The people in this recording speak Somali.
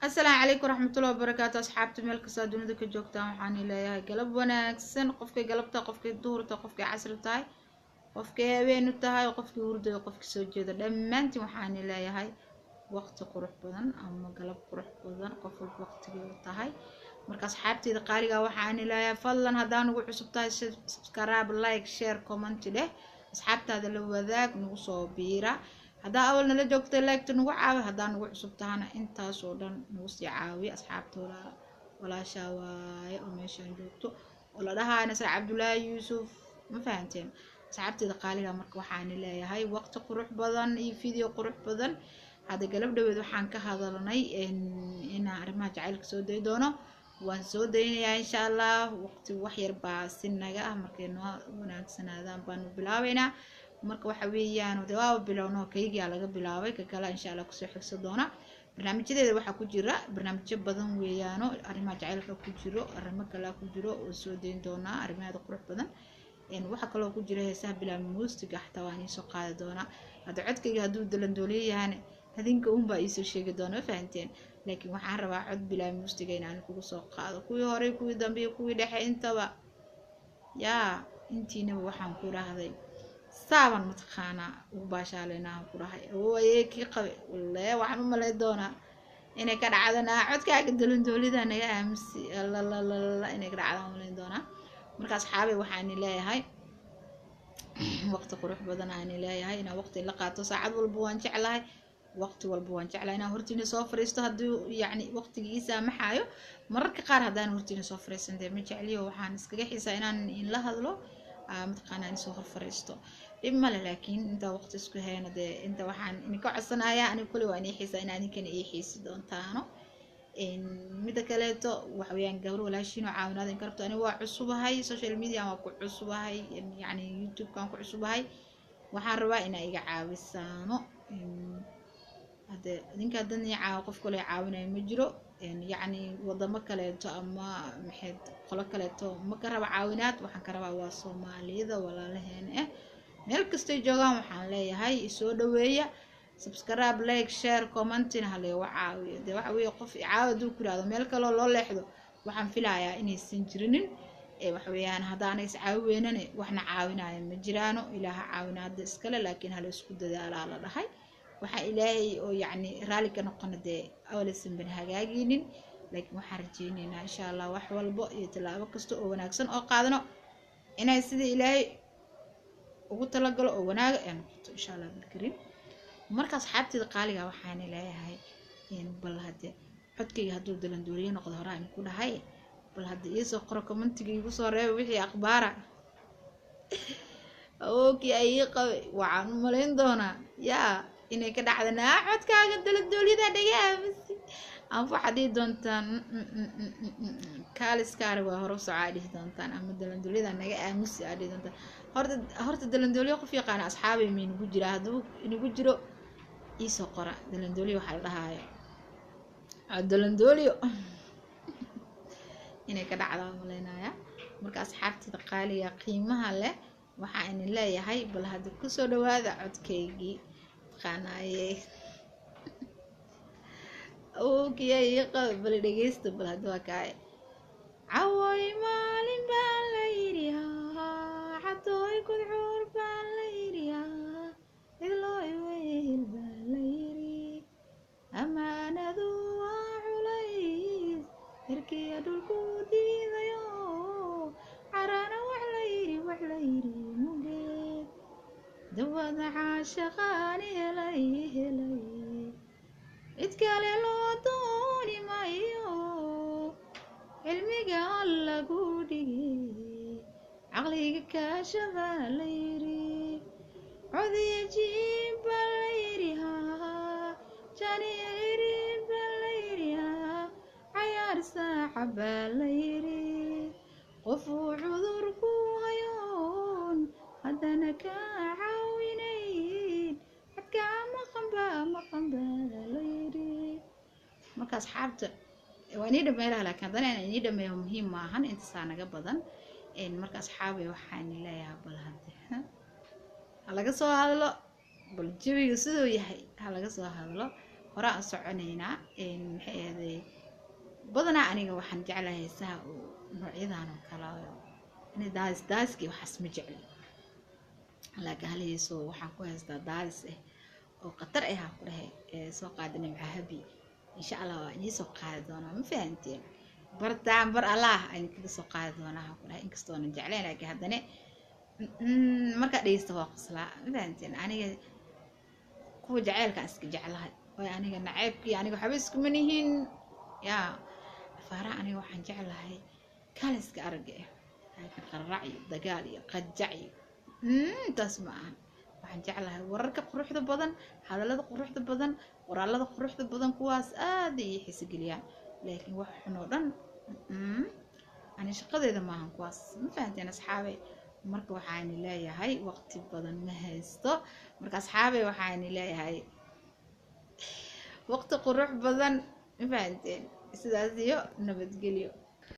Asalaamu calaykum waraxmatullahi wabarakaatu. Asxaabta meel kastaa dunida ka joogtaan, waxaan leeyahay galab wanaagsan. Qofkay galabta, qofkay duhurta, qofkay casri tahay, qofkay habeenu tahay, qofkii hurdayo, qofkii soo jeeda, dhammaantiin waxaan leeyahay waqti qurux badan ama galab qurux badan, qof walba waqtigii u tahay. Marka asxaabteyda qaaliga, waxaan leeyahay fadlan haddaa nagu cusub tahay, subscribe, like, share, comment dheh, asxaabtaada la wadaag, nagu soo biira. Haddaa awal nala joogtay, like-ta nagu caawi. Haddaa nagu cusub tahana, intaasoo dhan nagu sii caawiya. Asxaabta walaashaa waaye oo meeshaan joogto oo la dhahayo Nasra Cabdullaahi Yuusuf, ma fahanteen? Asxaabteeda qaaliga, marka waxaan leeyahay waqti qurux badan iyo video qurux badan. Hadda galab dhaweed waxaan ka hadalnay inaan arrimaha jacaylka soo day doono. Waan soo daynayaa insha Allah. Waqti wax yar baa si naga ah, markay noo wanaagsanaadaan baanu bilaabeynaa. Marka waxa weeyaan, de waaba bilowno, kaygiyaa laga bilaabay, ka kale insha Allah kusoo xigso doona. Barnaamijyadeeda waxaa ku jira barnaamijyo badan weeyaano, arrimaha jacaylka ku jiro, arrimo kalea ku jiro oo soo dayn doonaa, arrimaheeda qurux badan. Waxaa kaloo ku jira heesaha bilaa muusiga, xataa waan iisoo qaadi doonaa. Hadda codkayga hadduu dalandooliyo yahane, adinka unbaa iisoo sheegi doona, ma fahanteen? Laakiin waxaan rabaa cod bilaa muusiga inaan kugu soo qaado, kuwii horey, kuwii dambe iyo kuwii dhexe intaba. Yaa intiinaba waxaan ku dhahday saaban mataqaanaa ugu baashaaleynahan ku dhahay awooye kii qabe walle. Waxaan u malay doonaa inay ka dhacdanaa codkaaga dalandoolida naga aamusi lalalala, inay ka dhacdaan malayn doonaa. Marka asxaabay, waxaan leeyahay waqti qurux badan aan leeyahay inaan waqti la qaato. Saacad walba waan jeclahay, waqti walba waan jeclahay inaan hortiina soo fariisto, haddii yacni waqtigii ii saamaxaayo. Mararka qaar haddaan hortiina soo fariisan, dee ma jecliyo, waxaan iskaga xiisaa inaan inla hadlo, mataqaanaa, in soo hor fariisto, dhib male. Laakiin inta waqti isku hayno, dee inta waxaan idinka codsanayaa, aniga kule waa inii xiisaa in adinkana ii xiisi doontaano. Mida kaleeto waxa weeyaan, gabar walaashiin oo caawinaad in karabto. Aniga waa cusubahay, social media waa ku cusubahay, yacni YouTube-kan ku cusubahay. Waxaan rabaa inaa iga caawisaano. Hade idinka haddan ii caawo, qof kale caawinayo ma jiro. Yacni wadamo kaleeto ama maxayd qolo kaleeto ma ka raba caawinaad. Waxaan ka rabaa waa Soomaaliyada walaalaheena ah, meel kastay joogaan. Waxaan leeyahay isoo dhaweeya, subscribe, like, share, comment-ina ha laygu caawiyo. Dee waxa weeye, qof icaawi hadduu ku yihahdo, meel kaloo loo leexdo waxaan filayaa inaysan jirinin. Waxa weeyaan, haddaana is caawi weynane, waxna caawinayo ma jiraano. Ilaaha caawinaada iskale, laakiin hala isku dadaalaa la dhahay. Waxaa Ilaahay oo yacni raalli ka noqona, dee awaleysan ban hagaaginin. Laakiin waxaan rajeyneynaa insha Allah wax walbo iyo tallaabo kasta oo wanaagsan oo qaadano inay sida Ilaahay ugu talagalo oo wanaaga ay noqoto, insha Allah bilkariim. Marka asxaabteeda qaaliga, waxaan leeyahay bal hadde codkayga hadduu dalandooliyo noqdo, horaa ku dhahay, bal hadda iisoo qoro, comment-iga igu soo reeba wixii akhbaara. Awowkii ay ii qabay, waxaan u malayn doonaa yaa inay ka dhacdanaa codkaaga dalandooliyada dhagahamasi ama waxaad dhihi doontaan kaaliskaari waa hore socaa dhihi doontaan, ama dalandooliyada naga aamusi aa dhihi doontaan. Horta dalandooliyo qof yaqaana, asxaabay, ma inagu jiraa? Hadduu inagu jiro, iisoo qora dalandooliyo waxaa la dhahaayo. Dalandooliyo inay ka dhacdaa malaynayaa. Marka asxaabtida qaaliga qiimaha leh, waxaa idin leeyahay bal hadda kusoo dhawaada codkaygii taqaanaaye awowkiya ii qaba, bal dhegeysta, bal hadda waa kaay. Cawoy maalin baa la yidhi haa, cadooy gudcuur baa la yidhi haa, cidlooy wehel baa la yidhi, amaanadu waa culays herkiya dhulku diidayo, carana wax la yidhi, wax la yidhi mugeed dawada caashaqaani helay helay, cid kale loo dooni maayo, cilmiga lagu dhigay caqliga kaashaba la yidhi, codiyo jiib baa la yidhi haa, janiyo cirib baa la yidhi haa, cayaar saaca baa la yidhi, qofuu cudur ku hayoon haddana kaa caawinayn, xadkaa maqan baa maqan baa la yidhi. Marka asxaabta, waa inii dhameelaha, laakiin haddana inaan inii dhameeyo muhiim maahan, intasaa naga badan. Marka asxaabay, waxaan leeyahay bal hadde ha laga soo hadlo, bal jawiga siduu yahay ha laga soo hadlo. Hore aan soconaynaa. Maxay ahday, badanaa aniga waxaan jeclahay heesaha oo noocyadan oo kale. Ani daadis daadiskii waxaas ma jecli, laakiin hal heeso waxaan ku haystaa daadis ah oo khatar ah aan ku dhahay ee soo qaadinay macahabi. Insha Allah waa inii soo qaadi doonaa, ma fahanteen? Bartaan bar Allah ayaan kaga soo qaadi doonaa aan ku dhahay, inkastoo jeclayn, laakiin haddana markaa dhegeysta waa qoslaa, ma fahanteen? Aniga kuwa jaceylkaan iska jeclahay, waayo aniga naceybkii aniga waxba iskuma nihin yaa afaaraha. Aniga waxaan jeclahay kaliska aragga ah, laakiin qararac iyo dagaal iyo qajac iyo taas ma ahan. Waxaan jeclahay wararka quruxda badan, hadallada quruxda badan, qoraalada quruxda badan, kuwaas aad ay ii xiiso geliyaan. Laakiin wax xun oo dhan ani shaqadeeda maahan kuwaas, ma fahanteen asxaabe? Marka waxaan leeyahay waqti badan ma haysto. Marka asxaabe, waxaan leeyahay waqti qurux badan, ma fahanteen? Sidaas iyo nabadgelyo.